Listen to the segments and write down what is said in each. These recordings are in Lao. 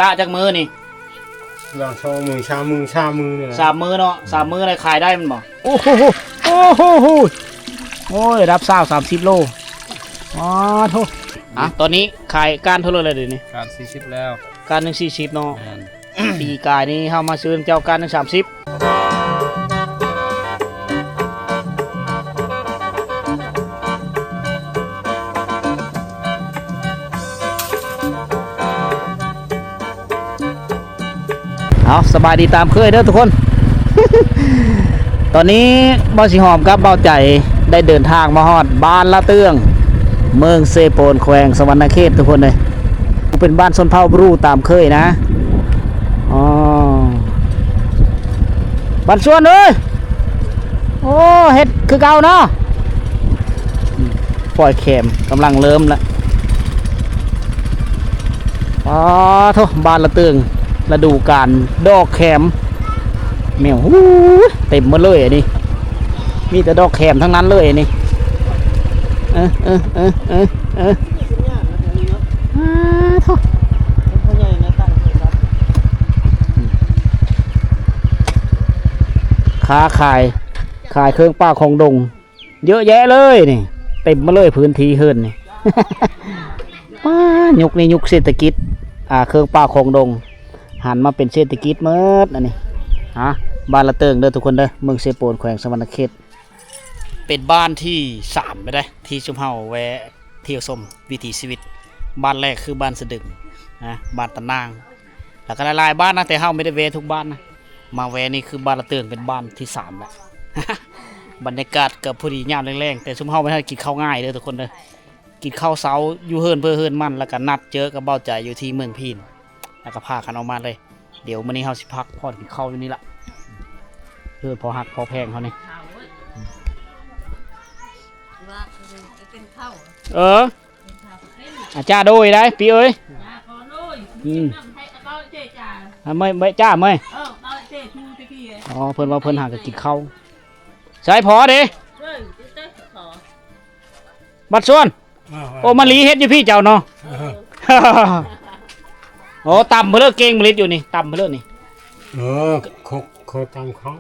ຕະຈັກມື້ນີ້? ລະສອງມື້ ສາມມື້ ສາມມື້ນີ້ແຫຼະ ສາມມື້ເນາະ ສາມມື້ໄດ້ຂາຍໄດ້ແມ່ນບໍ່? ໂອ້ໂຫ ໂອ້ໂຫ ໂອ້ຍ ລະຊາວ ສາມສິບໂລ ອໍໂທ້ ອ່ະ ຕອນນີ້ຂາຍກ້ານເທົ່າໃດແລ້ວດຽວນີ້? ກ້ານສີ່ສິບແລ້ວ ກ້ານໜຶ່ງສີ່ສິບເນາະ ແມ່ນ ປີກາຍນີ້ເຮົາມາຊື້ນຳເຈົ້າກ້ານໜຶ່ງສາມສິບ. ເອົາ ສະບາຍດີຕາມເຄີຍເດີທຸກຄົນ ຕອນນີ້ບ່າວສີຫອມກັບບ່າວໃຈໄດ້ເດີນທາງມາຮອດບ້ານລະເຕື້ອງ ເມືອງເຊໂປນ ແຂວງສະຫວັນນະເຂດ ທຸກຄົນເອີຍ ເປັນບ້ານຊົນເຜົ່າບຣູຕາມເຄີຍນະ ອໍ ບ້ານຊວນເອີຍ ໂອ້ ເຮັດຄືເກົ່າເນາະ ອືມ ຝອຍແຂມກຳລັງເລີ່ມລະ ປາໂທ້ ບ້ານລະເຕີງ ລະດູການດອກແຂມ ແມວ ຫູ ເຕັມໝົດເລີຍອັນນີ້ ມີແຕ່ດອກແຂມທັງນັ້ນເລີຍອັນນີ້ ເອີ ເອີ ເອີ ເອີ ເອີ ປາໂທ້ ຄ້າຂາຍ ຂາຍເຄື່ອງປ່າຂອງດົງ ເຍອະແຍະເລີຍນີ້ ເຕັມມາເລີຍພື້ນທີ່ເຮືອນນີ້ ປ້າ ຍຸກນີ້ຍຸກເສດຖະກິດ ອ່າ ເຄື່ອງປ່າຂອງດົງ ຫັນມາເປັນເສດຖະກິດໝົດອັນນີ້ ຮະ ບ້ານລະເຕີງເດີທຸກຄົນເດີ ເມືອງເຊໂປນ ແຂວງສະຫວັນນະເຂດ ເປັນບ້ານທີສາມໄປໄດ້ ທີ່ຊຸມເຮົາແວ່ທ່ຽວຊົມວິຖີຊີວິດ ບ້ານແລກຄືບ້ານສະດຶງ ນະ ບ້ານຕານາງ ແລ້ວກໍຫຼາຍໆບ້ານນະ ແຕ່ເຮົາບໍ່ໄດ້ແວ່ທຸກບ້ານນະ ມາແວ່ນີ້ຄືບ້ານລະເຕີງເປັນບ້ານທີສາມແລ້ວ ບັນຍາກາດກໍພໍດີຍາມແລງໆ ແຕ່ຊຸມເຮົາບໍ່ທັນໄດ້ກິນເຂົ້າງ່າຍເດີທຸກຄົນເດີ ກິນເຂົ້າເຊົ້າຢູ່ເຮືອນເພິ່ນເຮືອນມັນ ແລ້ວກໍນັດເຈີກັບບ່າວໃຈຢູ່ທີ່ເມືອງພີນ ແລ້ວກໍພາກັນອອກມາເລີຍ ດຽວມື້ນີ້ເຮົາຊິພັກຜ່ອນກິນເຂົ້າຢູ່ນີ້ລະ ເຮືອນພໍຮັກພໍແພງເຮົານີ້ ເອີ ອາ ຈ້າໂດຍໄດ໋ ປີເອີຍ ອືມ ອາ ເມີ້ຍ ເມີ້ຍ ຈ້າເມີ້ຍ ອໍ ເພິ່ນວ່າເພິ່ນຫາກໍກິນເຂົ້າ ໃສພໍເດ ບັດຊວນ ໂອ້ ມາລີເຮັດຢູ່ພີ້ເຈົ້າເນາະ ເອີ ໂອ້ ຕຳເພິ່ນເລີ ເກັ່ງຜະລິດຢູ່ນີ້ ຕຳເພິ່ນເລີນີ້ ເອີ ເຂົາ ເຂົາຕຳເຂົ້າ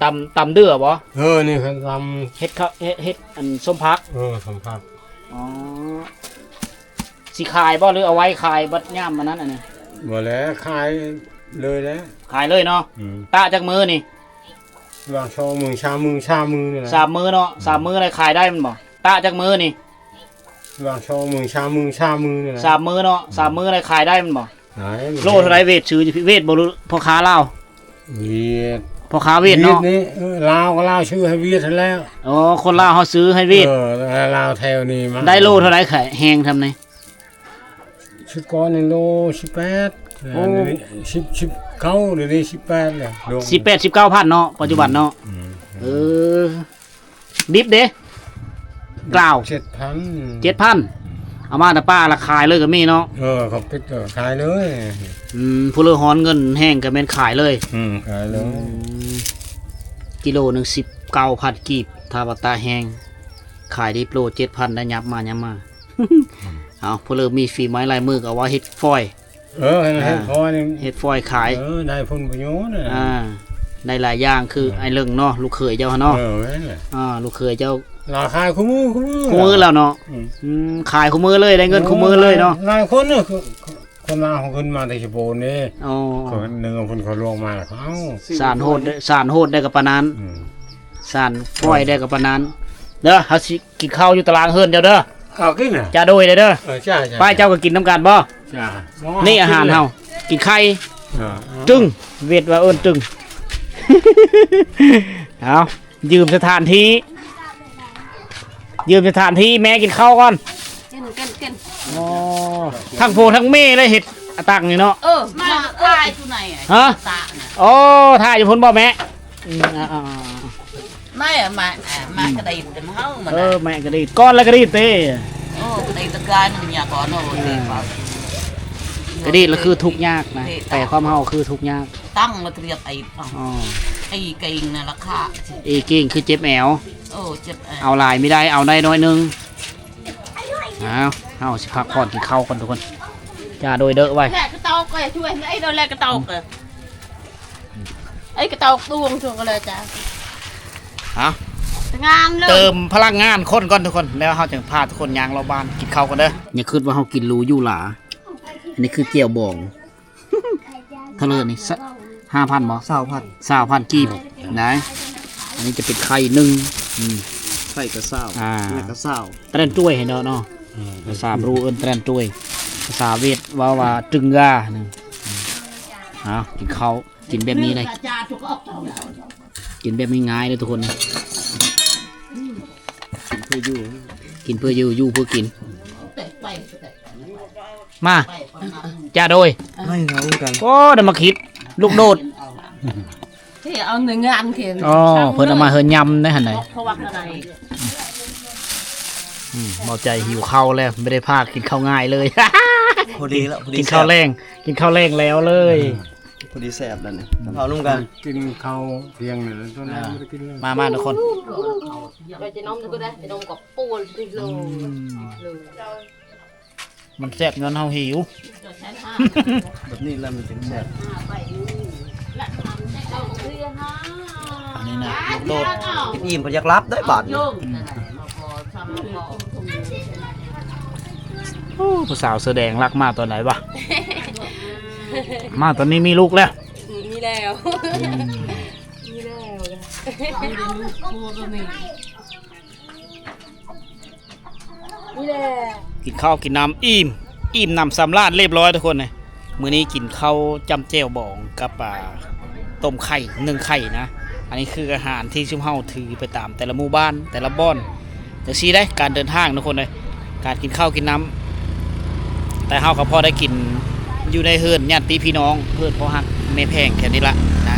ຕຳ ຕຳເດື່ອບໍ່? ເອີ ນີ້ເຂົາຕຳ ເຮັດເຂົ້າ ເຮັດ ເຮັດອັນ ສົ້ມຜັກ ເອີ ສົ້ມຜັກ ອໍ ຊິຂາຍບໍ່ ຫຼືເອົາໄວ້ຂາຍບັດຍາມອັນນັ້ນອັນນີ້? ບໍ່ແຫຼະ ຂາຍເລີຍແຫຼະ ຂາຍເລີຍເນາະ ອືມ ຕະຈັກມື້ນີ້? ລະສອງມື້ ສາມມື້ ສາມມື້ນີ້ແຫຼະ ສາມມື້ເນາະ ອືມ ສາມມື້ໄດ້ຂາຍໄດ້ແມ່ນບໍ່? ຕະຈັກມື້ນີ້? ລະສອງມື້ ສາມມື້ ສາມມື້ນີ້ແຫຼະ ສາມມື້ເນາະ ອືມ ສາມມື້ໄດ້ຂາຍໄດ້ແມ່ນບໍ່? ໂລເທົ່າໃດ ເວດຊື້ຢູ່ພີ້ ເວດບໍ່ ພໍ່ຄ້າລາວ? ຫວຽດ ພໍ່ຄ້າຫວຽດເນາະ ຫວຽດນີ້ ເອີ ລາວກໍລາວຊື້ໃຫ້ຫວຽດຫັ້ນແຫຼະ ອໍ ຄົນລາວເຮົາຊື້ໃຫ້ຫວຽດ ເອີ ລາວແຖວນີ້ມາ ໄດ້ໂລເທົ່າໃດຂາຍແຮງຊ່ຳນີ້? ຊຸດກ່ອນນີ້ໂລສິບແປດ ໂອ້ ດຽວນີ້ສິບ ສິບເກົ້າ ດຽວນີ້ສິບແປດແລ້ວ ສິບແປດ ສິບເກົ້າພັນເນາະ ປັດຈຸບັນເນາະ ອືມ ເອີ ດິບເດ? ກລາວ ເຈັດພັນ ເຈັດພັນ ເອົາມາແຕ່ປ່າລະຂາຍເລີຍກໍມີເນາະ ເອີ ເຂົາປິດກໍຂາຍເລີຍ ອືມ ຜູ້ເລີຮ້ອນເງິນແຮງກໍແມ່ນຂາຍເລີຍ ອືມ ຂາຍເລີຍ ອືມ ກິໂລໜຶ່ງສິບເກົ້າພັນກີບ ຖ້າວ່າຕາກແຫ້ງ ຂາຍດິບໂລເຈັດພັນ ໄດ້ຫຍັບມາຫຍັບມາ ອືມ ເອົາ ຜູ້ເລີມີຝີໄມ້ລາຍມືກໍເອົາໄວ້ເຮັດຟອຍ ເອີ ເຮັດຟອຍນີ້ ເຮັດຟອຍຂາຍ ເອີ ໄດ້ຜົນປະໂຫຍດນະ ອ່າ ໄດ້ຫຼາຍຢ່າງ ຄື ເອີ ອ້າຍເລິ້ງເນາະ ລູກເຂີຍເຈົ້າຫັ້ນເນາະ ເອີ ແມ່ນແຫຼະ ອ່າ ລູກເຂີຍເຈົ້າ ລາວຂາຍຄູ່ມື້ ຄູ່ມື້ ຄູ່ມື້ແລ້ວເນາະ ອືມ ອືມ ຂາຍຄູ່ມື້ເລີຍ ໄດ້ເງິນຄູ່ມື້ເລີຍເນາະ ຫຼາຍຄົນເນາະ ຄົນລາວເຮົາຂຶ້ນມາແຕ່ສະໂປນເດ້ ອໍ ເຂົາເໜືອພຸ້ນເຂົາລວງມາແລ້ວເຂົາເອົາ ສານໂຫດ ສານໂຫດໄດ້ກໍປານນັ້ນ ອືມ ສານຟອຍໄດ້ກໍປານນັ້ນ ເດີ ເຮົາຊິ ກິນເຂົ້າຢູ່ຕາລາງເຮືອນເຈົ້າເດີ ເອົາກິນນະ ຈາໂດຍເດີ ເອີ ຈ້າ ຈ້າ ໄປ ເຈົ້າກໍກິນນຳກັນບໍ່? ຈ້າ ນີ້ອາຫານເຮົາ ກິນໄຂ່ ເອີ ຕຶງ ຫວຽດວ່າເອີ້ນຕຶງ ເອົາ ຢືມສະຖານທີ່ ຢືມສະຖານທີ່ ແມ່ກິນເຂົ້າກ່ອນ ກິນ ກິນ ກິນ ອໍ ທັງຜົວທັງແມ່ເລີຍເຮັດອາຕັງນີ້ເນາະ ເອີ ມາຖ່າຍຢູ່ໃນ ຮະ ຕານະ ອໍ ຖ່າຍຢູ່ພຸ້ນບໍ່ແມ່? ອືມ ອ່າໆໆ ນາຍມາ ມາກະດີດນຳເຮົາ ເອີ ມາ ແມ່ກະດີດ ກ່ອນລະກະດີດເຕ ໂອ້ ກະດີດຕະກາຍໜຶ່ງຍາກ່ອນ ໂອ້ ເຕ ກະດີດລະຄືທຸກຍາກນະ ແປຄວາມເຮົາຄືທຸກຍາກ ຕັ້ງລະຕຽກໄອ້ ອໍ ໄອ້ເກັ່ງນະລະຄາ ເອເກັ່ງຄືເຈັບແອວ ໂອ້ ເຈັບແອວ ເອົາຫຼາຍມີໄດ້ ເອົາໄດ້ໜ້ອຍໜຶ່ງ ອ້າວ ເຮົາຊິພັກຜ່ອນກິນເຂົ້າກ່ອນທຸກຄົນ ຈ້າໂດຍເດີໄວ້ ແລະກະຕອກກໍຊ່ວຍ ໄອ້ໂດຍແລະກະຕອກ ໄອ້ກະຕອກຕວງຊ່ວຍກໍແລ້ວຈ້າ. ເອົາ ງາມເລີຍ ເຕີມພະລັງງານຄົນກ່ອນທຸກຄົນ ແລ້ວເຮົາຈຶ່ງພາທຸກຄົນຍ່າງລອບບ້ານ ກິນເຂົ້າກ່ອນເດີ. ຢ່າຄິດວ່າເຮົາກິນຫຼູຢູ່ຫຼາ. ອັນນີ້ຄືແຈ່ວບອງ. ເທົ່າເລີນີ້ ຫ້າພັນບໍ່? ຊາວພັນ ຊາວພັນກີບ ໄດ້. ອັນນີ້ຈະເປັນໄຂ່ໜຶ່ງ ອືມ ໄຂ່ກະຊາວ ອ່າ ແລ້ວກະຊາວ ຕະແລນຕ້ວຍໃຫ້ເນາະ ເນາະ. ອືມ ພາສາບຣູເອີ້ນຕະແລນຕ້ວຍ ພາສາຫວຽດເວົ້າວ່າ ຈຶ່ງຢາ ນີ້. ເອົາ ກິນເຂົ້າ ກິນແບບນີ້ໄດ້ ກິນແບບງ່າຍໆເດີທຸກຄົນ. ກິນເພື່ອຢູ່ ກິນເພື່ອຢູ່ ຢູ່ເພື່ອກິນ. ມາ ຈ້າໂດຍ ໃຫ້ເຮົາກັນ. ໂອ້ ໄດ້ມາຄິດ ລູກໂດດ ທີ່ເອົາໃນງານເຂດ. ອໍ ເພິ່ນເອົາມາເຮືອນຍຳໄດ້ຫັ້ນໃດ. ເຂົາວ່າຂະໜາດ ອືມ ເບົາໃຈຫິວເຂົ້າແລ້ວ ບໍ່ໄດ້ພາກິນເຂົ້າງ່າຍເລີຍ. ພໍດີແລ້ວ ພໍດີ ກິນເຂົ້າແລງ ກິນເຂົ້າແລງແລ້ວເລີຍ. ພໍດີແຊບແລ້ວນີ້ ເອົານຳກັນ ກິນເຂົ້າທ່ຽງນີ້ແຫຼະ ຕອນແລງບໍ່ໄດ້ກິນເລີຍ. ມາ ມາທຸກຄົນ ໄປຈະນົມກໍໄດ້ ຈະນົມກໍປູນຕິໂລ. ອືມ ເລີຍ ມັນແຊບຍ້ອນເຮົາຫິວ ແບບນີ້ລະມັນຈຶ່ງແຊບ. ອັນນີ້ນະ ລູກໂດດ ກິນອີ່ມເພິ່ນຢາກຫຼັບໄດ້ບາດນີ້. ອືມ ໂອ້ ຜູ້ສາວເສື້ອແດງລັກມາຕອນໃດວະ? ມາຕອນນີ້ມີລູກແລ້ວ ມີແລ້ວ ອືມ ມີແລ້ວ ມີແລ້ວ ມີແລ້ວ ນີ້ແຫຼະ ກິນເຂົ້າກິນນ້ຳອີ່ມ ອີ່ມໜຳສຳລານລຽບຮ້ອຍທຸກຄົນເອີຍ. ມື້ນີ້ກິນເຂົ້າຈ້ຳແຈ່ວບອງກັບ ອ່າ ຕົ້ມໄຂ່ ໜຶ້ງໄຂ່ນະ. ອັນນີ້ຄືອາຫານທີ່ຊຸມເຮົາຖືໄປຕາມແຕ່ລະໝູ່ບ້ານ ແຕ່ລະບ່ອນ ຈັ່ງຊີ້ໄດ໋ ການເດີນທາງທຸກຄົນເອີຍ ການກິນເຂົ້າກິນນ້ຳ. ແຕ່ເຮົາກໍພໍໄດ້ກິນຢູ່ໃນເຮືອນຍາດຕິພີ່ນ້ອງ ເພື່ອນພໍ່ຮັກແມ່ແພງແຖວນີ້ລະນະ.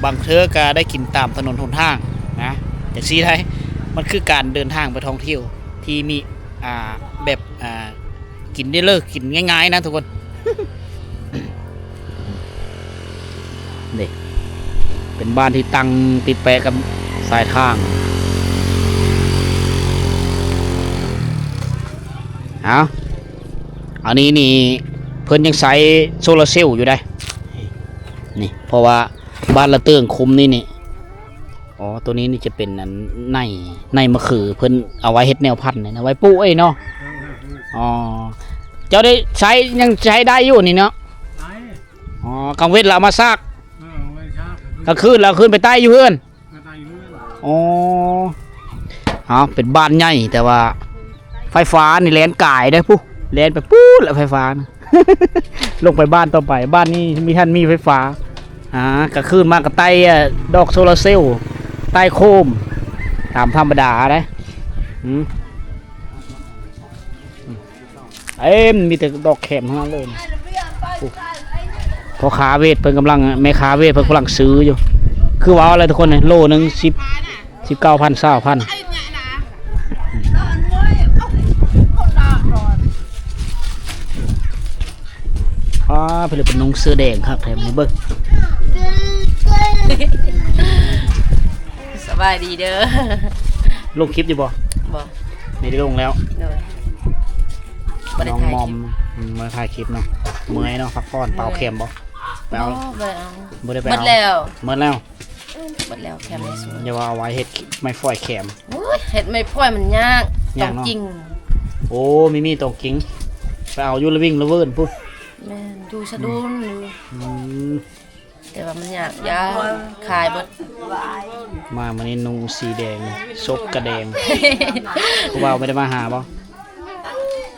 ບາງເທື່ອກໍໄດ້ກິນຕາມຖະໜົນຫົນທາງນະ ຈັ່ງຊີ້ໄດ໋. ມັນຄືການເດີນທາງໄປທ່ອງທ່ຽວທີ່ມີ ອ່າ ແບບ ອ່າ ກິນໄດ້ເລີກ ກິນງ່າຍໆນະທຸກຄົນ. ນີ້ເປັນບ້ານທີ່ຕັ້ງຕິດແປະກັບສາຍທາງ. ເອົາ ອັນນີ້ນີ້ເພິ່ນຍັງໃຊ້ໂຊລາເຊວຢູ່ໃດ໋ ນີ້ ເພາະວ່າບ້ານລະເຕີງຄຸມນີ້ນີ້. ອໍ ໂຕນີ້ນີ້ຈະເປັນອັນ ໃນ ໃນມະຂື ເພິ່ນເອົາໄວ້ເຮັດແນວພັນນີ້ນະ ໄວ້ປູກເອີຍເນາະ. ອໍ ເຈົ້າໄດ້ໃຊ້ ຍັງໃຊ້ໄດ້ຢູ່ນີ້ເນາະ. ອໍ ກາງເວັນລະເອົາມາຊາກ ເອີ ເອົາໄວ້ຊາກ ກາງຄືນລະເອົາຂຶ້ນໄປໄຕ້ຢູ່ເຮືອນ. ອໍ ເອົາ ເປັນບ້ານໃຫຍ່ ແຕ່ວ່າໄຟຟ້ານີ້ແລ່ນກາຍເດ້ ພຸ້ນ ແລ່ນໄປປູ້ນແລ້ວໄຟຟ້ານະ ລົງໄປບ້ານຕໍ່ໄປ. ບ້ານນີ້ມີ ທັນມີໄຟຟ້າ ອ່າ ກາງຄືນມາກໍໄຕ້ ອ່າ ດອກໂຊລາເຊວ ໄຕ້ໂຄມຕາມທຳມະດາເດ້. ອືມ ເອີ ມີແຕ່ດອກແຄມທັງນັ້ນເລີຍ. ໂອ້ ພໍ່ຄ້າຫວຽດເພິ່ນກຳລັງ ແມ່ຄ້າຫວຽດເພິ່ນກຳລັງຊື້ຢູ່ ຄືເວົ້າແຫຼະທຸກຄົນ ໂລໜຶ່ງສິບ ສິບເກົ້າພັນ ຊາວພັນ. ອ້າ ເພິ່ນເປັນນຸ່ງເສື້ອແດງຄັກແທ້ ມາເບິ່ງ. ສະບາຍດີເດີ. ລົງຄລິບຢູ່ບໍ່? ບໍ່ ໄດ້ລົງແລ້ວ. ໂດຍ ບໍ່ໄດ້ຖ່າຍຄລິບ. ນ້ອງມອມ ອືມ ບໍ່ໄດ້ຖ່າຍຄລິບເນາະ. ເມື່ອຍເນາະ ພັກຜ່ອນ. ເປົ່າແຄມບໍ່? ໄປເອົາ. ບໍ່ ບໍ່ໄດ້ເອົາ ບໍ່ໄດ້ໄປເອົາ. ໝົດແລ້ວ ໝົດແລ້ວ ໝົດແລ້ວ ແຄມໃນສວນ. ຢ່າວ່າເອົາໄວ້ເຮັດໄມ້ຟອຍແຄມ. ໂອ້ຍ ເຮັດໄມ້ຟອຍມັນຍາກ ຍາກເນາະ ຕ້ອງກິງ. ໂອ້ ມີມີຕ້ອງກິງ ໄປເອົາຢູ່ລະວິງລະເວີນພຸ້ນ. ແມ່ນ ຢູ່ສະດຸນ. ອືມ ແຕ່ວ່າມັນຍາກ ຢ້ານຂາຍເບິດ. ມາມື້ນີ້ນຸ່ງສີແດງ ສົບກະແດງ ຜູ້ບ່າວບໍ່ໄດ້ມາຫາບໍ່?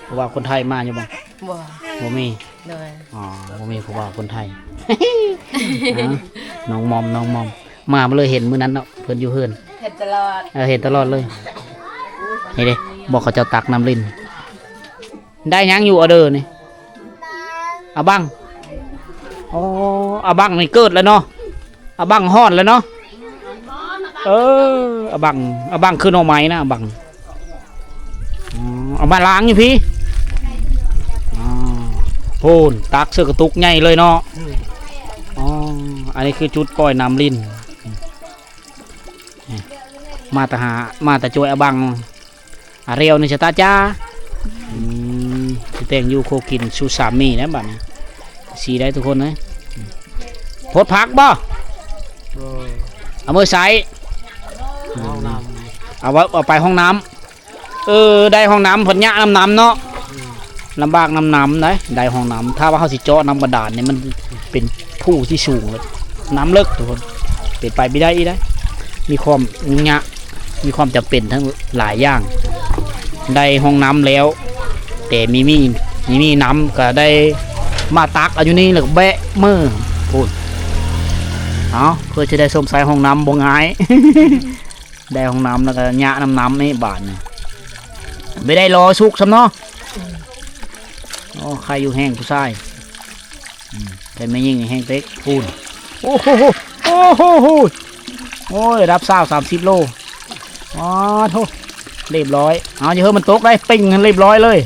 ຜູ້ບ່າວຄົນໄທມາຢູ່ບໍ່? ບໍ່ ບໍ່ມີ. ໂດຍ ອໍ ບໍ່ມີຜູ້ບ່າວຄົນໄທ. ນ້ອງມອມ ນ້ອງມອມ ມາບໍ່ເລີຍ ເຫັນມື້ນັ້ນເນາະ ເພິ່ນຢູ່ເຮືອນ ເຫັນຕະຫຼອດ. ເອີ ເຫັນຕະຫຼອດເລີຍ. ນີ້ເດ້ ບອກເຂົາເຈົ້າຕັກນ້ຳລິນ. ໄດ້ຫຍັງຢູ່ອໍເດີນີ້? ອາບັງ. ອໍ ອາບັງນີ້ເກີດແລ້ວເນາະ. ອາບັງຮອດແລ້ວເນາະ. ເອີ ອາບັງ ອາບັງຄືໜໍ່ໄມ້ນະ ອາບັງ. ອໍ ເອົາມາລ້າງຢູ່ພີ້. ອໍ ໂພນ ຕັກໃສ່ກະຕຸກໃຫຍ່ເລີຍເນາະ. ອໍ ອັນນີ້ຄືຈຸດປ່ອຍນ້ຳລິນ. ມາແຕ່ຫາ ມາແຕ່ຈວຍອາບັງ. ອາ ເຣວນີ້ຊະຕາຈ້າ. ອືມ ຊິແຕ່ງຢູ່ຄົວກິນສູ່ສາມີແລ້ວບັດນີ້ ຊິໄດ້ທຸກຄົນເອີຍ. ໂພດຜັກບໍ່? ເອີ ເອົາມືໃສ່ ຫ້ອງນ້ຳ ເອົາໄວ້ ເອົາໄປຫ້ອງນ້ຳ. ເອີ ໄດ້ຫ້ອງນ້ຳ ເພິ່ນຍະນຳນ້ຳເນາະ ອືມ ລຳບາກນຳນ້ຳໄດ໋ ໄດ້ຫ້ອງນ້ຳ. ຖ້າວ່າເຮົາຊິເຈາະນ້ຳບາດານນີ້ ມັນເປັນພູທີ່ສູງ ນ້ຳເລິກທຸກຄົນ ເປັນໄປບໍ່ໄດ້ອີກໄດ໋. ມີຄວາມຍາກ ມີຄວາມຈຳເປັນທັງຫຼາຍຢ່າງ ໄດ້ຫ້ອງນ້ຳແລ້ວ ແຕ່ມີ ມີ ມີນ້ຳກໍໄດ້ມາຕັກເອົາຢູ່ນີ້ ແລ້ວກໍແບະເມືອພຸ້ນ. ເອົາ ເພື່ອຈະໄດ້ຊົມໃຊ້ຫ້ອງນ້ຳບໍ່ງ່າຍ ໄດ້ຫ້ອງນ້ຳແລ້ວກໍຍະນຳນ້ຳນີ້ບາດນີ້ ບໍ່ໄດ້ລໍສຸກຊ້ຳເນາະ. ໂອ້ ໃຄຢູ່ແຮງຜູ້ຊາຍ ອືມ ແຕ່ແມ່ຍິງນີ້ແຮງເຕັກພຸ້ນ. ໂອ້ໂຫ ໂອ້ໂຫ ໂອ້ຍ ລະດັບຊາວ ສາມສິບໂລ. ອໍໂທ້ ລຽບຮ້ອຍ. ເອົາ ຢ່າໃຫ້ມັນຕົກໄດ໋ ເປັງໃຫ້ລຽບຮ້ອຍເລີຍ.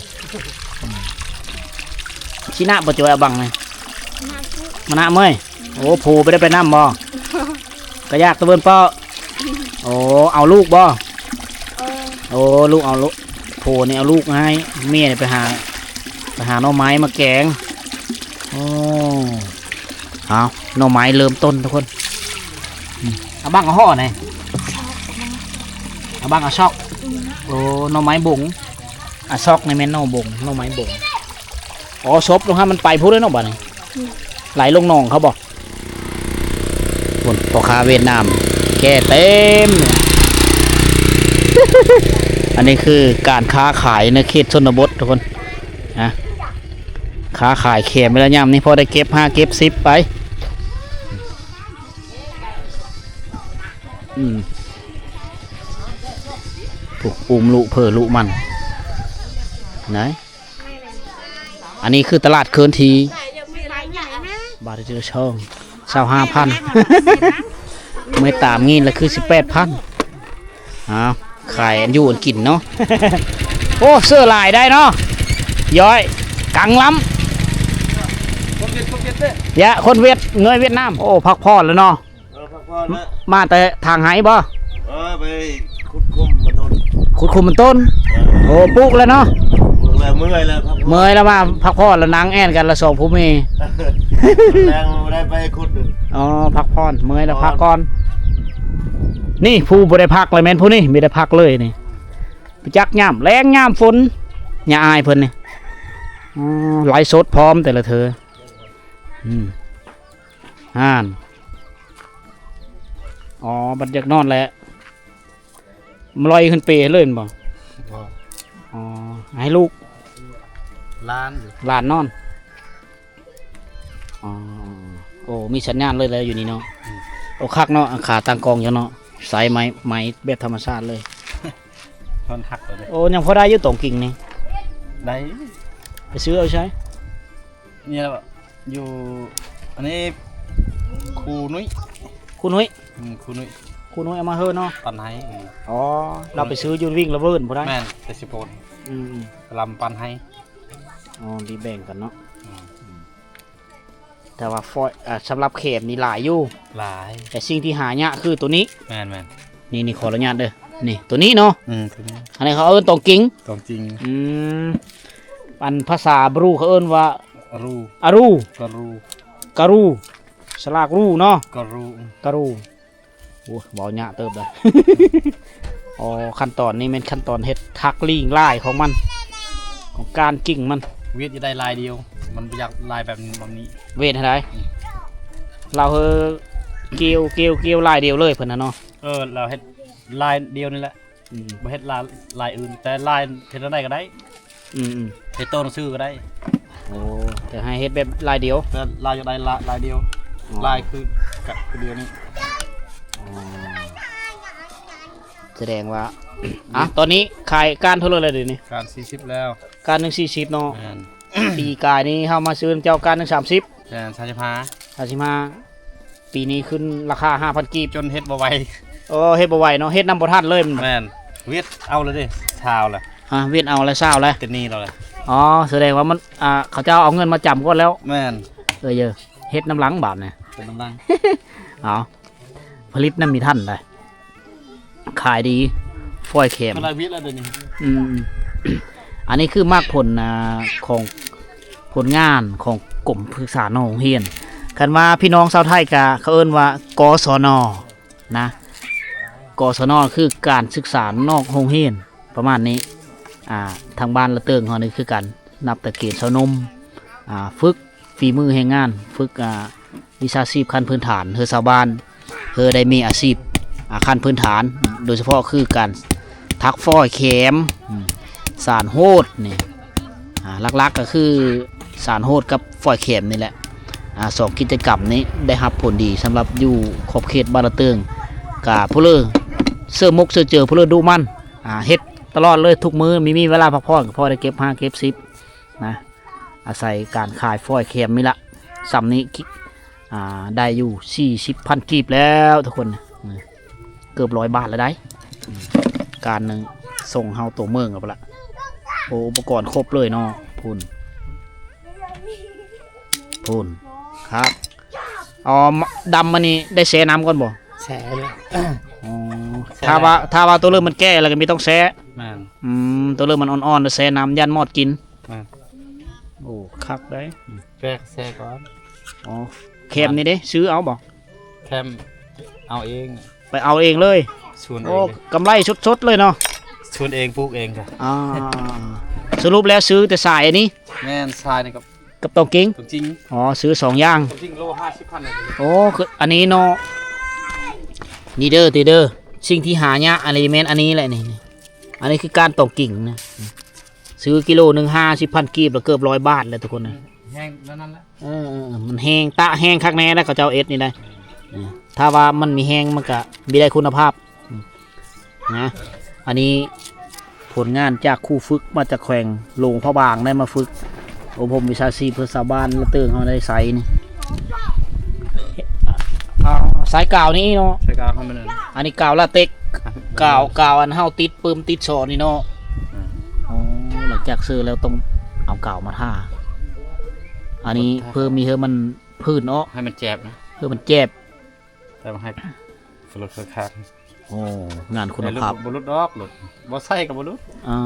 ຊິນະບໍ່ຈ່ອຍເອົາບັງນີ້ ມານະເມື່ອຍ. ໂອ້ ໂພໄປໄດ້ໄປນຳບໍ່? ກະຢາກຕະເວີນເປາະ. ໂອ້ ເອົາລູກບໍ່? ເອີ ໂອ້ ລູກເອົາລູກ ໂພນີ້ເອົາລູກໃຫ້ ເມຍໄປຫາ ໄປຫາໜໍ່ໄມ້ມາແກງ. ໂອ້ ເອົາ ໜໍ່ໄມ້ເລີ່ມຕົ້ນທຸກຄົນ. ອືມ ເອົາບັງເອົາຫໍ່ແດ່ ເອົາບັງເອົາຊອກ. ໂອ້ ໜໍ່ໄມ້ບົງ ອາ ຊອກນີ້ແມ່ນໜໍ່ບົງ ໜໍ່ໄມ້ບົງ. ອໍ ສົບລົງຫັ້ນ ມັນໄປພຸ້ນເລີຍເນາະບາດນີ້ ອືມ ໄຫຼລົງໜອງເຂົາບໍ? ພຸ້ນ ພໍ່ຄ້າຫວຽດນາມແກ່ເຕັມ. ອັນນີ້ຄືການຄ້າຂາຍໃນເຂດຊົນນະບົດທຸກຄົນນະ ຄ້າຂາຍແຄມໄປແລ້ວ ຍາມນີ້ພໍໄດ້ເກັບຫ້າເກັບສິບໄປ. ອືມ ຜູ້ອຸ້ມລຸເຜີລຸມັນນະ. ອັນນີ້ຄືຕະຫຼາດເຄື່ອນທີ່ ບາດເດີຊ່ອງ ຊາວຫ້າພັນ ເມື່ອຕາມງີນລະຄືສິບແປດພັນ. ອ້າວ ຂາຍອັນຢູ່ອັນກິນເນາະ. ໂອ້ ເສື້ອຫຼາຍໄດ໋ເນາະ ຍ້ອຍ ກັງລຳ ຄົນຫວຽດ ຄົນຫວຽດເດ້ ຢະ ຄົນຫວຽດ ເງີຍຫວຽດນາມ. ໂອ້ ພັກຜ່ອນແລ້ວເນາະ. ເອີ ພັກຜ່ອນແລ້ວ ມາແຕ່ທາງໄຮ່ບໍ່? ເອີ ໄປຂຸດຂຸມມັນຕົ້ນ ຂຸດຂຸມມັນຕົ້ນ. ເອີ ໂອ້ ປຸກແລ້ວເນາະ ປຸກແລ້ວ ເມື່ອຍແລ້ວ ພັກຜ່ອນ ເມື່ອຍແລ້ວ ມາພັກຜ່ອນແລ້ວ ນັ່ງແອ່ນກັນລະສອງຜົວເມຍ ແລງບໍ່ໄດ້ໄປຂຸດ. ອໍ ພັກຜ່ອນ ເມື່ອຍແລ້ວ ພັກກ່ອນ. ນີ້ຜູ້ບໍ່ໄດ້ພັກລະແມ່ນຜູ້ນີ້ ບໍ່ໄດ້ພັກເລີຍນີ້ ໄປຈັກຍາມແລ້ງຍາມຝົນ ຢ່າອາຍເພິ່ນນີ້. ອໍ ໄລສົດພ້ອມແຕ່ລະເທື່ອ ອືມ ຫັ້ນ. ອໍ ບັດຢາກນອນແຫຼະ ມາລອຍຂຶ້ນເປເລີຍແມ່ນບໍ່? ບໍ່ ອໍ ໃຫ້ລູກ ຫຼານຢູ່ ຫຼານນອນ. ອໍ ໂອ້ ມີສັນຍານເລີຍແຫຼະຢູ່ນີ້ເນາະ. ອືມ ໂອ້ ຄັກເນາະ ຂາຕັ້ງກ້ອງຢູ່ເນາະ ໃຊ້ໄມ້ ໄມ້ແບບທຳມະຊາດເລີຍ ມັນຫັກເລີຍ. ໂອ້ ຍັງພໍໄດ້ຢູ່ຕອງກິ່ງນີ້ ໄດ້ ໄປຊື້ເອົາໃສ? ນີ້ແຫຼະ ຢູ່ ອັນນີ້ ຄູນຸ້ຍ ຄູນຸ້ຍ ອືມ ຄູນຸ້ຍ ຄູນຸ້ຍເອົາມາເຮີເນາະ ປັນໄຮ. ອໍ ລາວໄປຊື້ຢູ່ວິ່ງລະເວີນພຸ້ນໄດ໋. ແມ່ນ ແຕ່ຊິໂພນ ອືມ ລຳປັນໄຮ. ອໍ ດີແບ່ງກັນເນາະ. ອືມ ແຕ່ວ່າຟອຍ ອ່າ ສຳລັບແຄມນີ້ຫຼາຍຢູ່ ຫຼາຍ ແຕ່ສິ່ງທີ່ຫາຍາກຄືໂຕນີ້. ແມ່ນໆ ນີ້ ນີ້ ຂໍອະນຸຍາດເດີ ນີ້ ໂຕນີ້ເນາະ. ອືມ ໂຕນີ້ ອັນນີ້ເຂົາເອີ້ນຕອງກິ່ງ ຕອງກິ່ງ. ອືມ ອັນພາສາບຣູເຂົາເອີ້ນວ່າ ອາຣູ ອາຣູ ກາຣູ ກາຣູ ສະຫຼາກຣູເນາະ ກາຣູ ກາຣູ. ໂອ້ ເວົ້າຍາກເຕີບເດີ. ອໍ ຂັ້ນຕອນນີ້ແມ່ນຂັ້ນຕອນເຮັດທັກລີງລາຍຂອງມັນ ຂອງກ້ານກິ່ງມັນ. ຫວຽດຈະໄດ້ລາຍດຽວ ມັນບໍ່ຢາກລາຍແບບນີ້ ແບບນີ້ ຫວຽດໃຫ້ໄດ້. ອືມ ລາວເຮີກ່ຽວ ກ່ຽວ ກ່ຽວລາຍດຽວເລີຍເພິ່ນນະເນາະ. ເອີ ລາວເຮັດລາຍດຽວນີ້ແຫຼະ. ອືມ ບໍ່ເຮັດລາຍ ລາຍອື່ນ ແຕ່ລາຍເຮັດແນວໃດກໍໄດ້. ອືມໆ ເຮັດໂຕໜັງສືກໍໄດ້. ໂອ້ ແຕ່ໃຫ້ເຮັດແບບລາຍດຽວ ແຕ່ລາວຢາກໄດ້ລາຍ ລາຍດຽວ. ອໍ ລາຍຄື ກະຄືດຽວນີ້. ອໍ ສະແດງວ່າ ອ່ະ ຕອນນີ້ຂາຍກ້ານເທົ່າໃດແລ້ວດຽວນີ້? ກ້ານສີ່ສິບແລ້ວ ກ້ານໜຶ່ງສີ່ສິບເນາະ. ແມ່ນ ປີກາຍນີ້ເຮົາມາຊື້ນຳເຈົ້າກ້ານໜຶ່ງສາມສິບ. ແມ່ນ ສາມສິບຫ້າ ສາມສິບຫ້າ. ປີນີ້ຂຶ້ນລາຄາຫ້າພັນກີບ ຈົນເຮັດບໍ່ໄຫວ. ໂອ້ ເຮັດບໍ່ໄຫວເນາະ ເຮັດນຳບໍ່ທັນເລີຍ. ແມ່ນ ຫວຽດເອົາແລ້ວເດ້ ຊາວແລ້ວ. ຮະ ຫວຽດເອົາແລ້ວ ຊາວແລ້ວ ເປັນໜີ້ລາວແລ້ວ. ອໍ ສະແດງວ່າມັນ ອ່າ ເຂົາເຈົ້າເອົາເງິນມາຈຳກ່ອນແລ້ວ. ແມ່ນ ເອີ ເອີ ເຮັດນຳຫຼັງບາດນີ້ ເຮັດນຳຫຼັງ. ເອົາ ຜະລິດນຳມີທັນໄດ໋ ຂາຍດີ ຟອຍແຄມ ມັນລາຍຫວຽດແລ້ວດຽວນີ້. ອືມ ອັນນີ້ຄືໝາກຜົນ ອ່າ ຂອງຜົນງານຂອງກົມສຶກສານອກໂຮງຮຽນ. ຄັນວ່າພີ່ນ້ອງຊາວໄທກະເຂົາເອີ້ນວ່າ ກສນ ນະ, ກສນ ຄືການສຶກສານອກໂຮງຮຽນ ປະມານນີ້. ອ່າ ທາງບ້ານລະເຕີງເຮົານີ້ຄືກັນ ນັບແຕ່ເກນຊາວໜຸ່ມ ອ່າ ຝຶກ ຝີມືແຮງງານ, ຝຶກ ອ່າ ວິຊາຊີບຂັ້ນພື້ນຖານ ໃຫ້ຊາວບ້ານ ໃຫ້ໄດ້ມີອາຊີບ ອ່າ ຂັ້ນພື້ນຖານ, ໂດຍສະເພາະຄືການຖັກຝ້ອຍແຄມ, ອາ ສານໂຫດນີ້ ອ່າ ຫຼັກໆກໍຄືສານໂຫດກັບຝ້ອຍແຄມນີ້ແຫຼະ. ອ່າ ສອງກິດຈະກຳນີ້ໄດ້ຮັບຜົນດີສຳລັບຢູ່ຂອບເຂດບ້ານລະເຕີງ. ກະຜູ້ເລີເຊື່ອໝົກເຊື່ອເຈີ ຜູ້ເລີດຸໝັ່ນ ອ່າ ເຮັດຕະຫຼອດເລີຍ ທຸກມື້ ມີ ມີເວລາພັກຜ່ອນກໍພໍໄດ້ເກັບຫ້າເກັບສິບນະ. ອາໄສການຂາຍຝ້ອຍແຄມນີ້ລະ ຊ່ຳນີ້ ອ່າ ໄດ້ຢູ່ສີ່ສິບພັນກີບແລ້ວທຸກຄົນ, ເກືອບຮ້ອຍບາດແລ້ວໄດ໋. ການໜຶ່ງສົ່ງເຮົາຕົວເມືອງແລ້ວລະ. ໂອ້ ອຸປະກອນຄົບເລີຍເນາະ. ພຸ້ນ ພຸ້ນ ຄັກ. ອໍ ດຳມານີ້ໄດ້ແຊ່ນ້ຳກ່ອນບໍ່? ແຊ່ແລ້ວ. ອໍ ແຊ່ ຖ້າວ່າ ຖ້າວ່າຕົວເລີ່ມມັນແກ່ແລ້ວກໍມີຕ້ອງແຊ່. ແມ່ນ. ອືມ ຕົວເລີ່ມມັນອ່ອນໆ ແລ້ວແຊ່ນ້ຳ ຢ້ານມອດກິນ. ອ່າ ໂອ້ ຄັກໄດ໋. ແປກແຊກ່ອນ. ອໍ ແຄມນີ້ເດ້ ຊື້ເອົາບໍ່? ແຄມເອົາເອງ. ໄປເອົາເອງເລີຍ? ສວນເອງ. ໂອ້ ເລີຍ ກຳໄລສົດໆເລີຍເນາະ. ສວນເອງ ປູກເອງຈ້ະ. ອ່າ ສະຫຼຸບແລ້ວຊື້ແຕ່ສາຍອັນນີ້? ແມ່ນ ສາຍນີ້ກັບ ກັບຕອງກິງ? ຕອງກິງ. ອໍ ຊື້ສອງຢ່າງ. ຕອງກິງໂລຫ້າສິບພັນ. ໂອ້ ຄືອັນນີ້ເນາະ. ນີ້ເດີ ຕິເດີ ສິ່ງທີ່ຫາຍາກ ອັນນີ້ແມ່ນອັນນີ້ແຫຼະນີ້. ອັນນີ້ຄືກ້ານຕອງກິງນະ. ຊື້ກິໂລໜຶ່ງຫ້າສິບພັນກີບ ລະເກືອບຮ້ອຍບາດແລ້ວທຸກຄົນນະ. ແຫ້ງແລ້ວນັ້ນແຫຼະ. ເອີໆ ມັນແຫ້ງ ຕາກແຫ້ງຄັກແນ່ນະ ເຂົາເຈົ້າເຮັດນີ້ໄດ໋. ເອີ ຖ້າວ່າມັນມີແຮງ ມັນກະມີໄດ້ຄຸນນະພາບນະ. ອັນນີ້ຜົນງານຈາກຄູຝຶກມາຈາກແຂວງຫຼວງພະບາງ ໄດ້ມາຝຶກອົບຮົມວິຊາຊີບ ເພື່ອຊາວບ້ານລະເຕີງເຮົາໄດ້ໃຊ້ນີ້. ອ່າ ສາຍກາວນີ້ເນາະ. ສາຍກາວເຮົາແມ່ນ ອັນນີ້ກາວລາເຕັກ ກາວ ກາວອັນເຮົາຕິດປຶ້ມຕິດຊໍນີ້ເນາະ. ອືມ ອໍ ຫຼັງຈາກຊື້ແລ້ວຕ້ອງເອົາກາວມາທາ. ອັນນີ້ເພື່ອມີ ເພື່ອມັນພື້ນເນາະ ໃຫ້ມັນແຈບນະ ເພື່ອມັນແຈບ ແຕ່ວ່າໃຫ້ ບໍ່ຫຼຸດຄ່ອຍຂາດ. ໂອ້ ງານຄຸນນະພາບ ບໍ່ຫຼຸດດອກ ຫຼຸດ ບໍ່ໃສ່ກໍບໍ່ຫຼຸດ. ອ່າ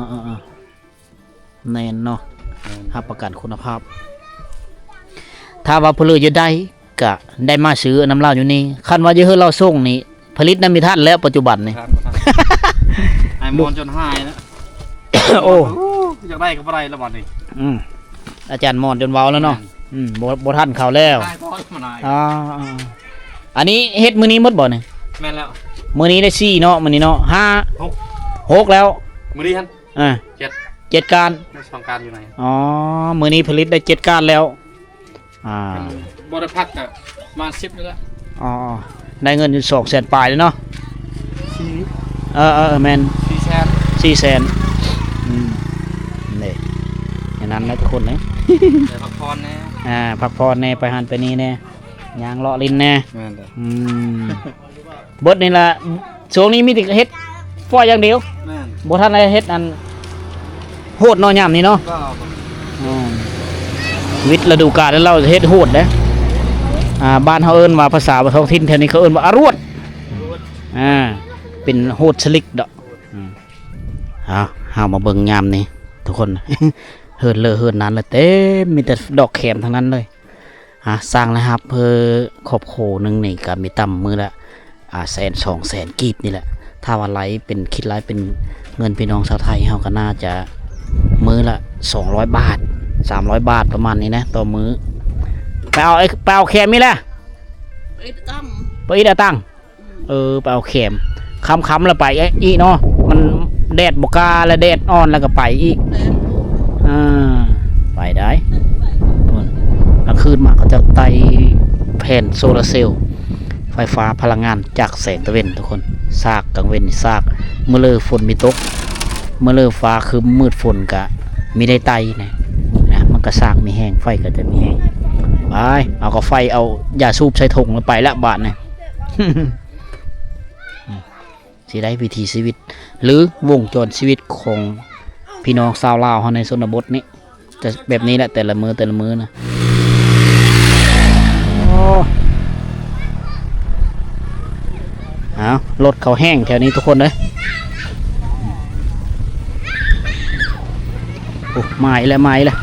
ໆ ແມ່ນເນາະ. ແມ່ນ. ຮັບປະກັນຄຸນນະພາບ. ຖ້າວ່າຜູ້ເລີຢາກໄດ້ ກະໄດ້ມາຊື້ນຳລາວຢູ່ນີ້. ຄັນວ່າຢູ່ເຮືອນລາວສົ່ງນີ້ ຜະລິດນຳມີທັນແລ້ວປັດຈຸບັນນີ້. ບໍ່ທັນ ບໍ່ທັນ. ອ້າຍມອນຈົນຫາຍແລ້ວ. ໂອ້ ຢາກໄດ້ກໍບໍ່ໄດ້ແລ້ວບັດນີ້. ອືມ ອາຈານມອນຈົນເວົ້າແລ້ວເນາະ. ແມ່ນ. ອືມ ບໍ່ ບໍ່ທັນເຂົາແລ້ວ. ຕາຍກ່ອນມານາຍ. ອ່າ ອັນນີ້ເຮັດມື້ນີ້ໝົດບໍ່ນີ້? ແມ່ນແລ້ວ. ມື້ນີ້ໄດ້ສີ່ເນາະ ມື້ນີ້ເນາະ ຫ້າ ຫົກ ຫົກແລ້ວ. ມື້ນີ້ຫັ້ນ ອ່າ ເຈັດ ເຈັດກ້ານ. ໄດ້ສອງກ້ານຢູ່ໃນ. ອໍ ມື້ນີ້ຜະລິດໄດ້ເຈັດກ້ານແລ້ວ. ອ່າ ບໍ່ໄດ້ພັກກະປະມານສິບນີ້ແຫຼະ. ອໍ ໄດ້ເງິນຢູ່ສອງແສນປາຍເລີຍເນາະ. ສີ່ ເອີໆ ແມ່ນ ສີ່ແສນ ສີ່ແສນ. ອືມ ນີ້ ແນວນັ້ນແຫຼະທຸກຄົນເອີຍ. ໄດ້ພັກຜ່ອນແດ່. ອ່າ ພັກຜ່ອນແດ່ ໄປຫັ້ນໄປນີ້ແດ່ ຍ່າງເລາະຫຼິ້ນແດ່. ແມ່ນເດີ. ອືມ ເບິດນີ້ລະ ຊ່ວງນີ້ມີແຕ່ເຮັດຟອຍຢ່າງດຽວ. ແມ່ນ. ບໍ່ທັນໄດ້ເຮັດອັນໂຫດເນາະ ຍາມນີ້ເນາະ. ອືມ ວິດລະດູການແລ້ວເຮົາເຮັດໂຫດເດ້. ອ່າ ບ້ານເຮົາເອີ້ນວ່າ ພາສາທ້ອງຖິ່ນແຖວນີ້ເຂົາເອີ້ນວ່າອະຣວດ. ອາ ເປັນໂຫດສະລິກດອກ. ອືມ ເອົາ ເຮົາມາເບິ່ງຍາມນີ້ທຸກຄົນ ເຮີດເລີເຮີດນັ້ນລະເຕັມ ມີແຕ່ດອກແຄມທັງນັ້ນເລີຍ. ອ່າ ສ້າງລາຍຮັບເພື່ອຄອບຄົວໜຶ່ງນີ້ກະມີຕ່ຳມື້ລະ ອ່າ ແສນ ສອງແສນກີບນີ້ແຫຼະ. ຖ້າວ່າໄລ່ເປັນ ຄິດໄລ່ເປັນເງິນພີ່ນ້ອງຊາວໄທເຮົາກະໜ້າຈະມື້ລະສອງຮ້ອຍບາດ ສາມຮ້ອຍບາດ ປະມານນີ້ນະຕໍ່ມື້. ໄປເອົາ ໄປເອົາແຄມນີ້ແຫຼະ ໄປອິດອາຕັງ ໄປອິດອາຕັງ. ເອີ ໄປເອົາແຄມ ຄ່ຳໆ ລະໄປອີກເນາະ. ມັນແດດບໍ່ກ້າ ລະແດດອ່ອນ ລະກະໄປອີກ. ເອີ ໄປໄດ້. ພຸ້ນ ກາງຄືນມາເຂົາເຈົ້າໄຕ້ແຜ່ນໂຊລາເຊວ ໄຟຟ້າພະລັງງານຈາກແສງຕາເວັນທຸກຄົນ. ສາກກາງເວັນນີ້ສາກ ມື້ເລີຝົນມີຕົກ ມື້ເລີຟ້າຄຶ້ມມືດຝົນກະມີໄດ້ໄຕ້ນະ ນະ ມັນກະສາກມີແຮງ ໄຟກະຈະມີແຮງ. ໄປ ເອົາກາໄຟ ເອົາຢາສູບໃສ່ຖົງ ລະໄປລະບາດນີ້. ຊິໄດ້ວິຖີຊີວິດ ຫຼື ວົງຈອນຊີວິດຂອງພີ່ນ້ອງຊາວລາວເຮົາໃນຊົນນະບົດນີ້ ຈະແບບນີ້ແຫຼະ ແຕ່ລະມື້ ແຕ່ລະມື້ນະ. ໂອ້ ເອົາ ລົດເຂົາແຫ້ງແຖວນີ້ທຸກຄົນເອີຍ. ມາອີກແລ້ວ ມາອີກແລ້ວ.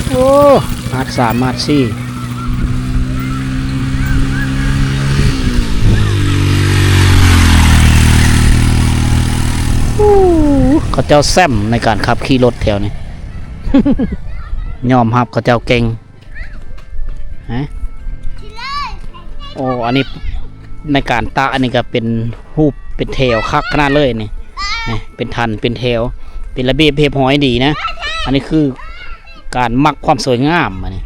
ໂອ້ ມາດສາມ ມາດສີ່. ໂອ້ ເຂົາເຈົ້າແຊມໃນການຂັບຂີ່ລົດແຖວນີ້ ຍອມຮັບເຂົາເຈົ້າເກັ່ງ. ຮະ ໂອ້ ອັນນີ້ໃນການຕະ ອັນນີ້ກໍເປັນຮູບເປັນແຖວຄັກຂະໜາດເລີຍນີ້ ນີ້ເປັນຖັນເປັນແຖວ ເປັນລະບຽບຮຽບຮ້ອຍດີນະ. ອັນນີ້ຄືການມັກຄວາມສວຍງາມ ອັນນີ້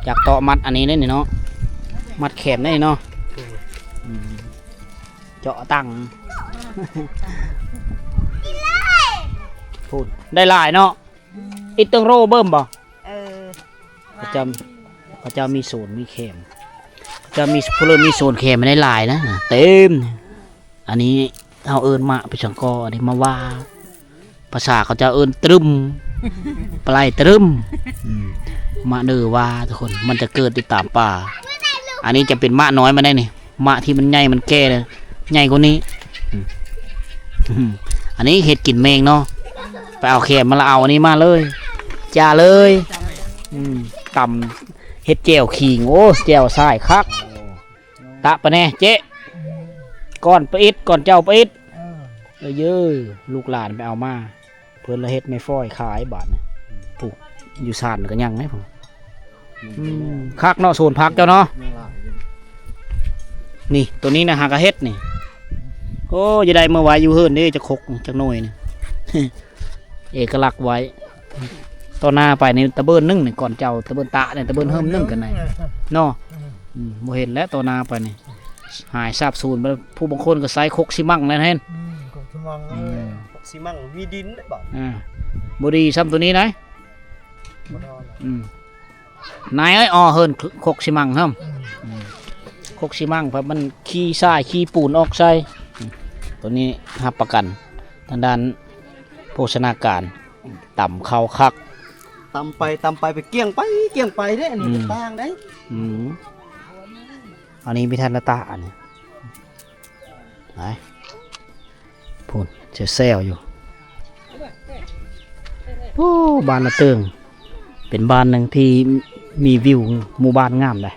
ຢາກເຕາະມັດອັນນີ້ເດ້ນີ້ເນາະ ມັດແຂມໄດ້ເນາະ. ອືມ ເຈາະຕັງ ພຸ້ນ ໄດ້ຫຼາຍເນາະ. ອີ່ເຕີງໂຣເບິ່ມບໍ່? ເອີ ເຂົາເຈົ້າ ເຂົາເຈົ້າມີສວນມີແຄມ ເຂົາເຈົ້າມີ ຜູ້ເລີ່ມມີສວນແຄມໃຫ້ຫຼາຍນະ ເຕັມ. ອັນນີ້ເຮົາເອີ້ນມະໄປສັງກໍ ອັນນີ້ມະວ່າ ພາສາເຂົາເຈົ້າເອີ້ນຕຶມ ປາໄຫຼຕະລຶມ. ອືມ ມະເນີວ່າ ທຸກຄົນ ມັນຈະເກີດຢູ່ຕາມປ່າ. ອັນນີ້ຈະເປັນມະນ້ອຍມາໄດ້ນີ້ ມະທີ່ມັນໃຫຍ່ ມັນແກ່ແລ້ວ ໃຫຍ່ກວ່ານີ້. ອືມ ອັນນີ້ເຮັດກິນແມງເນາະ ໄປເອົາແຄມມາລະເອົາອັນນີ້ມາເລີຍ ຈ້າເລີຍ. ອືມ ຕຳເຮັດແຈ່ວຂີງ ໂອ້ ແຈ່ວຊາຍຄັກ. ຕະໄປແດ່ເຈ ກ່ອນປາອິດ ກ່ອນເຈົ້າປາອິດ. ເອີ ເອີ ເຢີ ລູກຫຼານໄປເອົາມາ ເພິ່ນລະເຮັດແມ່ຝອຍຂາຍບາດນີ້. ຜູ້ຢູ່ຊານກໍຍັງໄດ້ຜູ້. ອືມ ຄັກເນາະ ສວນຜັກເຈົ້າເນາະ. ນີ້ ໂຕນີ້ນະ ຫາກະເຮັດນີ້. ໂອ້ ຢ່າໄດ້ເມື່ອວານຢູ່ເຮືອນເດ້ ຈັກຄົກຈັກໜ່ວຍນີ້ ເອກະລັກໄວ້. ຕໍ່ໜ້າໄປນີ້ຕະເບີນໜຶ່ງນີ້ ກ່ອນເຈົ້າຕະເບີນຕະນີ້ ຕະເບີນເຮີມໜຶ່ງກັນໄດເນາະ. ອືມ ບໍ່ເຫັນແລ້ວຕໍ່ໜ້າໄປນີ້ ຫາຍສາບສູນໄປ. ຜູ້ບາງຄົນກໍໃຊ້ຄົກຊີມັງແລ້ວເຫັນ. ອືມ ຄົກຊີມັງ ອືມ ຄົກຊີມັງມີດິນເດ້ບາດ. ອ່າ ບໍ່ດີຊ້ຳໂຕນີ້ໄດ. ບໍ່ນອນ ອືມ ນາຍເອີຍ ອໍ ເຮີນ ຄົກຊີມັງເຮີ້ມ. ອືມ ຄົກຊີມັງ ເພາະມັນຂີ້ຊາຍຂີ້ປູນອອກໃສ່. ອືມ ໂຕນີ້ຮັບປະກັນທາງດ້ານໂພຊະນາການ ຕຳເຂົ້າຄັກ ຕຳໄປຕຳໄປ ໄປກ້ຽງໄປກ້ຽງໄປເດ້. ອັນນີ້ ອືມ ຕ່າງໄດ. ອືມ ອັນນີ້ມີທັນນະຕະ ອັນນີ້ ໄປ ພຸ້ນແຊວໆຢູ່. ໂອ້ ບ້ານນາເຕີງ ເປັນບ້ານໜຶ່ງທີ່ມີວິວໝູ່ບ້ານງາມເດ້.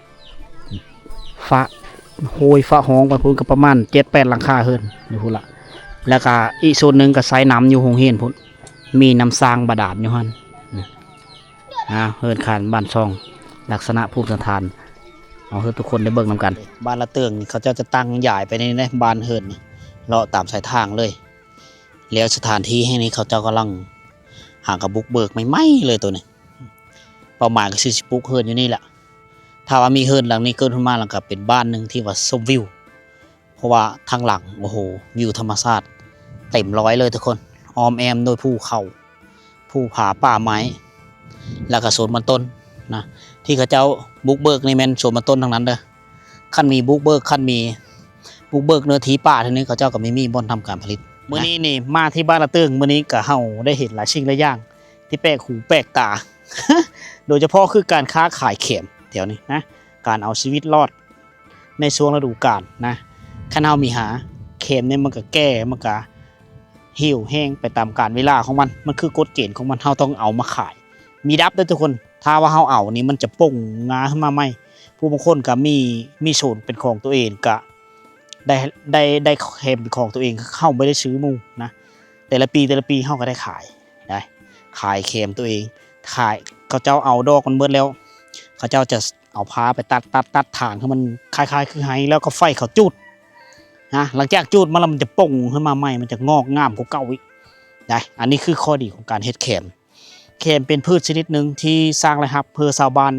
ຟ້າ ໂຮຍຟ້າຮ້ອງໄປພຸ້ນກໍປະມານເຈັດແປດຫຼັງຄາເຮືອນຢູ່ພຸ້ນລະ. ແລ້ວກະອີກສ່ວນໜຶ່ງກໍໃຊ້ນ້ຳຢູ່ໂຮງຮຽນພຸ້ນ ມີນ້ຳສ້າງບາດານຢູ່ຫັ້ນ. ອ່າ ເຮືອນຄານບ້ານຊ່ອງ ລັກສະນະພູມສັນຖານ ເອົາໃຫ້ທຸກຄົນໄດ້ເບິ່ງນຳກັນ. ບ້ານລະເຕີງນີ້ ເຂົາເຈົ້າຈະຕັ້ງຢາຍໄປໃນ ໃນບ້ານເຮືອນນີ້ ເລາະຕາມສາຍທາງເລີຍ. ແລ້ວສະຖານທີ່ແຫ່ງນີ້ ເຂົາເຈົ້າກຳລັງຫາກະບຸກເບີກໃໝ່ໆເລີຍໂຕນີ້. ເປົ້າໝາຍກໍຄືຊິປຸກເຮືອນຢູ່ນີ້ແຫຼະ. ຖ້າວ່າມີເຮືອນຫຼັງນີ້ເກີດຂຶ້ນມາ ແລ້ວກໍເປັນບ້ານໜຶ່ງທີ່ວ່າຊົມວິວ ເພາະວ່າທາງຫຼັງ ໂອ້ໂຫ ວິວທຳມະຊາດເຕັມຮ້ອຍເລີຍທຸກຄົນ ອ້ອມແອ້ມໂດຍພູເຂົາ ພູຜາ ປ່າໄມ້ ແລ້ວກໍສວນມັນຕົ້ນນະ. ທີ່ເຂົາເຈົ້າບຸກເບີກນີ້ແມ່ນສວນມັນຕົ້ນທັງນັ້ນເດີ. ຄັນມີບຸກເບີກ ຄັນມີບຸກເບີກເນື້ອທີ່ປ່າເທື່ອໜຶ່ງ ເຂົາເຈົ້າກໍມີ ມີບ່ອນທຳການຜະລິດ. ມື້ນີ້ນີ້ມາທີ່ບ້ານລະເຕີງ ມື້ນີ້ກໍເຮົາໄດ້ເຫັນຫຼາຍສິ່ງຫຼາຍຢ່າງທີ່ແປກຫູແປກຕາ ໂດຍສະເພາະຄືການຄ້າຂາຍແຄມແຖວນີ້ນະ ການເອົາຊີວິດລອດ ໃນຊ່ວງລະດູການນະ. ຄັນເຮົາມີຫາ ແຄມນີ້ມັນກະແກ່ ມັນກະຫ່ຽວແຫ້ງໄປຕາມການເວລາຂອງມັນ ມັນຄືກົດເກນຂອງມັນ ເຮົາຕ້ອງເອົາມາຂາຍ. ມີດັບເດີທຸກຄົນ ຖ້າວ່າເຮົາເອົານີ້ມັນຈະປົ່ງງາຂຶ້ນມາໃໝ່. ຜູ້ບາງຄົນກະມີ ມີສວນເປັນຂອງຕົວເອງ ກະໄດ້ ໄດ້ ໄດ້ແຄມເປັນຂອງຕົວເອງ ເຮົາບໍ່ໄດ້ຊື້ໝູ່ນະ. ແຕ່ລະປີ ແຕ່ລະປີເຮົາກະໄດ້ຂາຍ ໄດ້ຂາຍແຄມຕົວເອງ ຂາຍ ເຂົາເຈົ້າເອົາດອກມັນເບິດແລ້ວ ເຂົາເຈົ້າຈະ ເອົາພາໄປຕັດ ຕັດ ຕັດຖາງໃຫ້ມັນຄ້າຍໆຄືໄຮ ແລ້ວກໍໄຟເຂົາຈູດນະ. ຫຼັງຈາກຈູດມາແລ້ວ ມັນຈະປົ່ງຂຶ້ນມາໃໝ່ ມັນຈະງອກງາມກວ່າເກົ່າອີກໄດ໋. ອັນນີ້ຄືຂໍ້ດີຂອງການເຮັດແຄມ. ແຄມເປັນພືດຊະນິດໜຶ່ງທີ່ສ້າງລາຍຮັບເພື່ອຊາວບ້ານ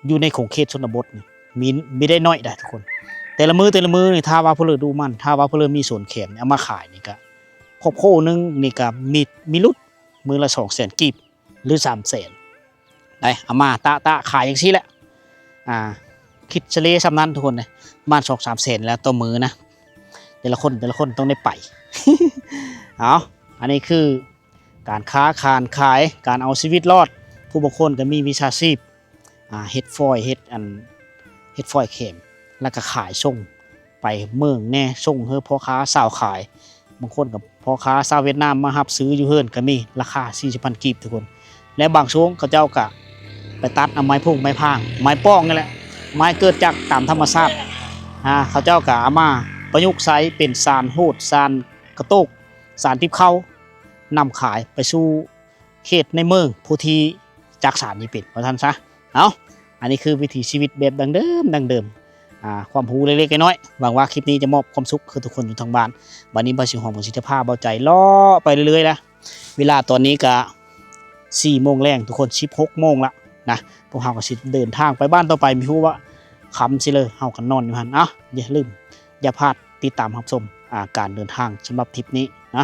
ຢູ່ໃນຂົງເຂດຊົນນະບົດນີ້ ມີ ມີໄດ້ໜ້ອຍໄດ໋ທຸກຄົນ. ແຕ່ລະມື້ ແຕ່ລະມື້ນີ້ ຖ້າວ່າຜູ້ເລີດຸໝັ່ນ ຖ້າວ່າຜູ້ເລີມີສວນແຄມເອົາມາຂາຍນີ້ກະ ຄອບຄົວໜຶ່ງນີ້ກະມີ ມີຫຼຸດມື້ລະສອງແສນກີບ ຫຼື ສາມແສນ ໄດ້ເອົາມາຕະ ຕະຂາຍຈັ່ງຊີ້ແຫຼະ. ອ່າ ຄິດສະເລ່ສ່ຳນັ້ນທຸກຄົນເດ້ ປະມານສອງສາມແສນແລ້ວຕໍ່ມື້ນະ. ແຕ່ລະຄົນ ແຕ່ລະຄົນຕ້ອງໄດ້ໄປ. ເອົາ ອັນນີ້ຄືການຄ້າການຂາຍ ການເອົາຊີວິດລອດ. ຜູ້ບາງຄົນກໍມີວິຊາຊີບ ອ່າ ເຮັດຟອຍ ເຮັດອັນ ເຮັດຟອຍແຄມ ແລ້ວກໍຂາຍສົ່ງ ໄປເມືອງແດ່ ສົ່ງໃຫ້ພໍ່ຄ້າຊາວຂາຍ. ບາງຄົນກໍ ພໍ່ຄ້າຊາວຫວຽດນາມມາຮັບຊື້ຢູ່ເຮືອນກໍມີ ລາຄາສີ່ສິບພັນກີບທຸກຄົນ. ແລະບາງຊ່ວງເຂົາເຈົ້າກໍໄປຕັດເອົາໄມ້ພຸ່ງໄມ້ພາງ ໄມ້ປອກນີ້ແຫຼະ ໄມ້ເກີດຈາກຕາມທຳມະຊາດ ອ່າ ເຂົາເຈົ້າກໍເອົາມາປະຍຸກໃຊ້ເປັນສານຫູດ ສານກະໂຕກ ສານຕິບເຂົ້າ ນຳຂາຍໄປສູ່ເຂດໃນເມືອງຜູ້ທີ່ຈັກສານນີ້ເປັນ ວ່າຊັ້ນຊະ. ເອົ້າ ອັນນີ້ຄືວິຖີຊີວິດແບບດັ້ງເດີມ ດັ້ງເດີມ ອ່າ ຄວາມຮູ້ເລັກໆນ້ອຍໆ. ຫວັງວ່າຄລິບນີ້ຈະມອບຄວາມສຸກຄືທຸກຄົນຢູ່ທາງບ້ານ. ບັດນີ້ບ່າວສີຫອມກໍຊິຈະພາບ່າວໃຈເລາະໄປເລື້ອຍໆລະ. ເວລາຕອນນີ້ກະສີ່ໂມງແລງທຸກຄົນ ສິບຫົກໂມງລະນະ. ພວກເຮົາກໍຊິເດີນທາງໄປບ້ານຕໍ່ໄປ ບໍ່ຮູ້ວ່າຄ່ຳຊິເລີ ເຮົາກໍນອນຢູ່ຫັ້ນ. ເອົ້າ ຢ່າລືມ ຢ່າພາດຕິດຕາມຮັບຊົມ ອ່າ ການເດີນທາງສຳລັບທຣິບນີ້ນະ.